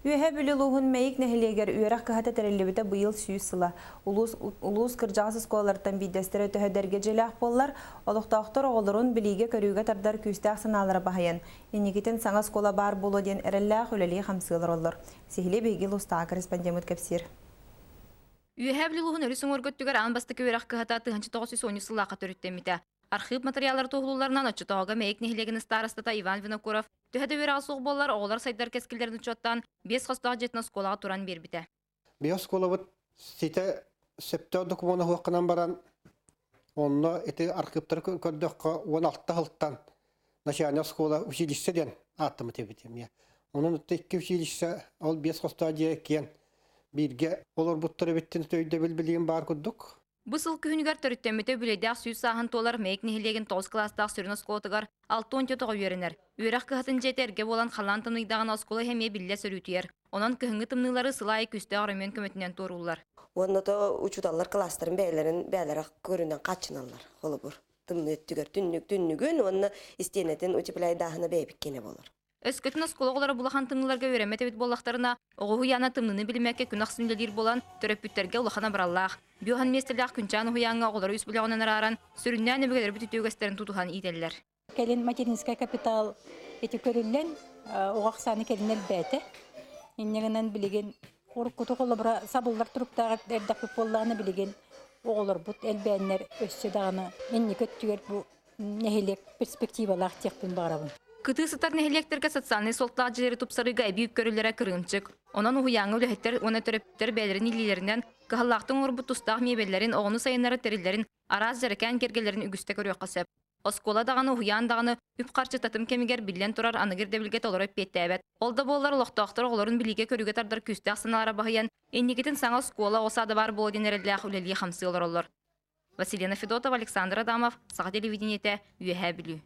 Үөһээ Бүлүү улууһун Мэйик нэһилиэгэр үөрэх кыһата тэриллибитэ быйыл 100 сыла. Улуус улуус кырдьаҕас оскуолаларыттан биирдэстэрэ төһө да эргэ дьиэлээх буоллар, олохтоохтор оҕолорун билиигэ-көрүүгэ тардар күүстээх санаалара баһыйан, инникитин саҥа оскуола баар буолуо диэн эрэллээх үлэлии-хамсыы олороллор. Сиһилии биһиги улуустааҕы корреспондеммыт кэпсиир. Үөһээ Бүлүү улууһун өрүс уҥуоргу өттүгэр аан бастакы үөрэх кыһата 1910 сыллаахха төрүттэммитэ. Архыып матырыйааллара туоһулуулларынан оччотооҕуга Мэйик нэһилиэгин ыстаарастата Иван Винокуров төһө да үөрэҕэ суох буоллар, оҕолор сайдар кэскиллэрин учуоттаан, биэс хостоох дьиэтин оскуолаҕа туран биэрбитэ. Биһи оскуолабыт ситэ сөптөөх докумуона суоххынан баран, онно ити архыыптары көрдөххө 16 сылтан начальная оскуола училище диэн ааттаммыт эбит эмиэ. Онон икки училище ол биэс хостоох дьиэ киэн бииргэ олорбуттар эбиттин өйдөбүл билигин баар курдук. Бу сыл күһүнүгэр төрүттэммитэ үбүлүөйдээх 100 сааһын туолар Мэйик нэһилиэгин тоҕус кылаастаах сүрүн оскуолатыгар 64 оҕо үөрэнэр. Үөрэх кыһатын дьиэтэ эргэ буолан халлаан тымныйдаҕына оскуола иһэ эмиэ биллэ сөрүүтүйэр. Онон кыһыҥҥы тымныылары сыл аайы күүстээх өрөмүөн көмөтүнэн туорууллар. Уонна то учууталлар кылаастарын бэйэлэрин бэйэлэрэ көрүнэн хааччыналлар. Холобур, тымныы өттүгэр түннүк түннүгүн уонна истиэнэтин утепляйдааһына бэйэбит киэнэ буолар. Өскөтүн оскуола оҕолоро булахан тымныыларга үөрэммэт эбит буоллахтарына, оҕо уһуйаана тымныыны билиммэккэ күн ахсын үлэлиир буолан, төрөппүттэргэ улахан абыраллаах. Бүөһэн миэстэлээх Күнчээн уһуйааҥҥа оҕолору үс бөлөҕүнэн арааран, сүрүннээн өбүгэлэрбит үтүө үгэстэрин тутуһан иитэллэр. Кэлин материнскай капитал ити көрүллэн, оҕо ахсаана кэлин элбээтэ. Инньэ гынан билигин уруккуту холобура сабыллар туруктаах эрдэхпит буоллаҕына билигин оҕолорбут элбээннэр өссө даҕаны инники өттүгэр бу нэһилиэк перспективалаах диэхпин баҕарабын. Кытыы сытар нэһилиэктэргэ социальнай суолталаах дьиэлэри тупсарыыга эбии үп көрүллэрэ кырыымчык. Онон уһуйааҥҥа үлэһиттэр уонна төрөппүттэр бэйэлэрин илиилэринэн кыһаллаахтык оҥорбут тустаах миэбэллэрин, оҕону сайыннарар тэриллэрин, араас дьэрэкээн кэргэлэрин үгүстэ көрүөххэ сөп. Оскуола даҕаны, уһуйаан даҕаны үп-харчы татым кэмигэр биллэн турар аныгы ирдэбилгэ толору эппиэттээбэт. Ол да буоллар олохтоохтор оҕолорун билиигэ-көрүүгэ тардар күүстээх санаалара баһыйан, инникитин саҥа оскуола, оҕо саада баар буолуо диэн эрэллээх үлэлии-хамсыы олороллор. Василина Федотова, Александр Адамов, Саха телевидениетэ, Үөһээ Бүлүү.